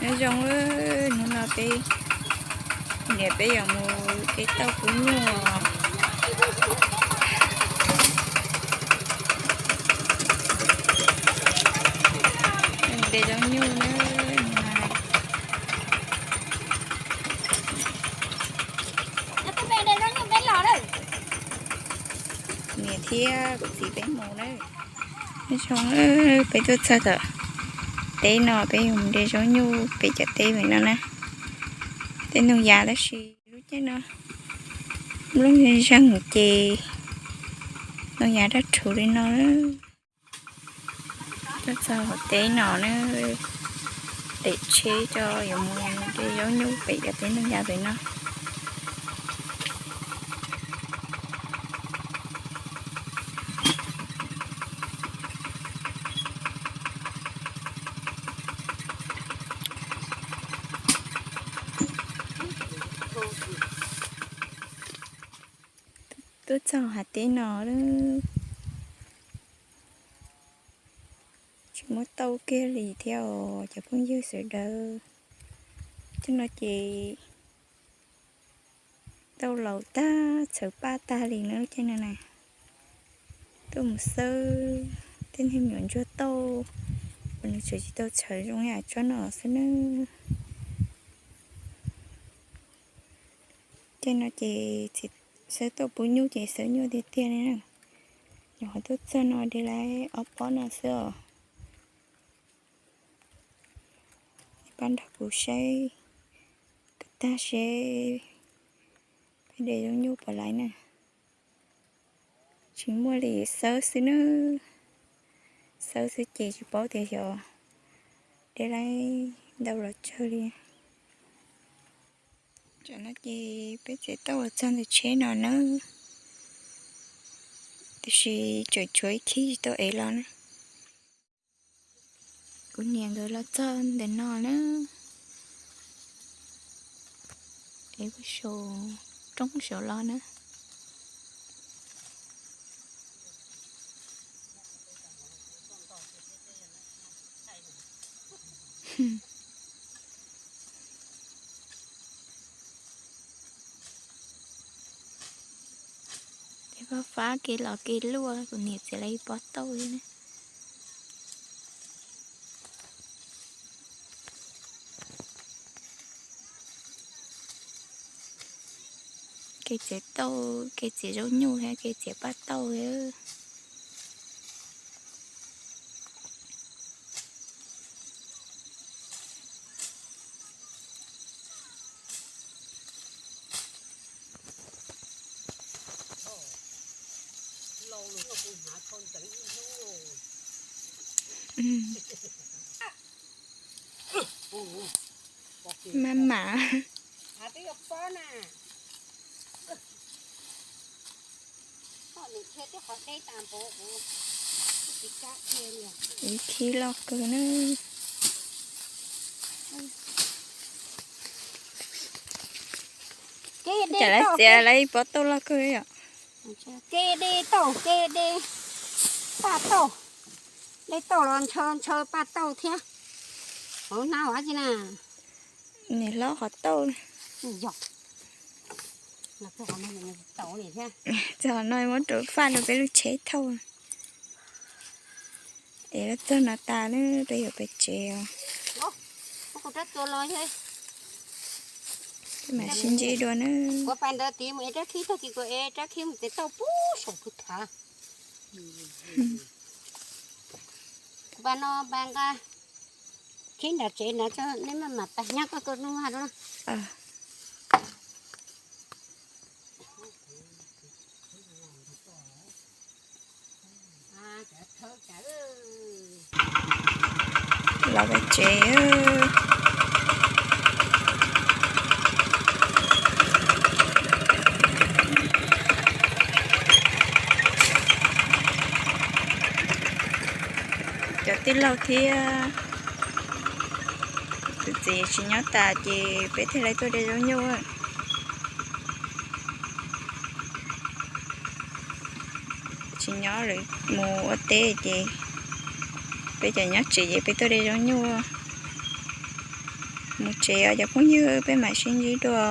Nyob zoo, hnub no peb, niam peb yuav mus de tauj pub nyuj, de zaub nyuj na. Niam thiab kuv txiv peb mus na. Nyob zoo, peb tuaj txog tom teb no peb yuav mus de zaub nyuj pem cov teb pem no na. Tej ntoo yav tab sis lub caij no nplooj zeeg ces ntoo yav daj rhuv li no. Tuaj txog hauv teb no na, pem tsheb coj yuav mus de zaub nyuj pem cov teb ntoo yav pem no. Tuaj txog hauv teb no, tsis muaj tauj kiag li thiab os cov phooj ywg sawv daws. Tej no ces tauj laus tag txhawv paj tag li na, tej no na. Tuaj mus xawb tej niag me nyuam ntsuag tauj uas nws tseem tsis tau txhawv zoo yam tsob no xwb na. Tej no ces xawb tauj pub nyuj ces xawb nyuaj tiag tiag li na. Nyuam qhuav tuaj txog no de lawm ob pob no xwb os. Pab nrog kuv saib kom tag seb peb de zaub nyuj puas laiv na. Tsis muaj li, xawb xwb na. Xawb xwb ces tsis paub tias xyov de laiv ntau los tsawg li. Tam no ces peb txiav tauj los txog ntawm tsheb no na, tiam sis tseem tshuav ib khib tsis tau ev los na. Kuv niam nkawd los txog ntawm no na, ev puag saum roob saud los na. Tej pob fab kev los kev luaj, kuv niam txiav lawv ib pob tauj li na. Kev txiav tauj, kev txiav zaub nyuj thiab kev txiav paj tauj thiab. Maj mam. Ib khib loj kawg na. Cas lawv txiav lawv ib pob tauj loj kawg yom. Kev de tauj, kev de paj tauj, de tauj los ntshaw ntshaw paj tauj thiab. Hauv hnab ua dab tsi na? Niam hlob qhov tauj. Txog no muab rau faj rau peb lub tsheb thauj. Es los txog no tas na, peb yuav pem tsev os. Peb mam sib ntsib dua na. Khib nram tsev no, nej maj mam pab nyob koj koj hnub. Los pem tsev. Cov tij laug thiab tus txiv tsis nyob tas ces peb thiaj li tuaj de zaub nyuj. Tsis nyob lawv mus ua teb ces peb cov nyob tsev ces peb tuaj de zaub nyuj. Mus tsev os cov phooj ywg, peb mam sib ntsib dua.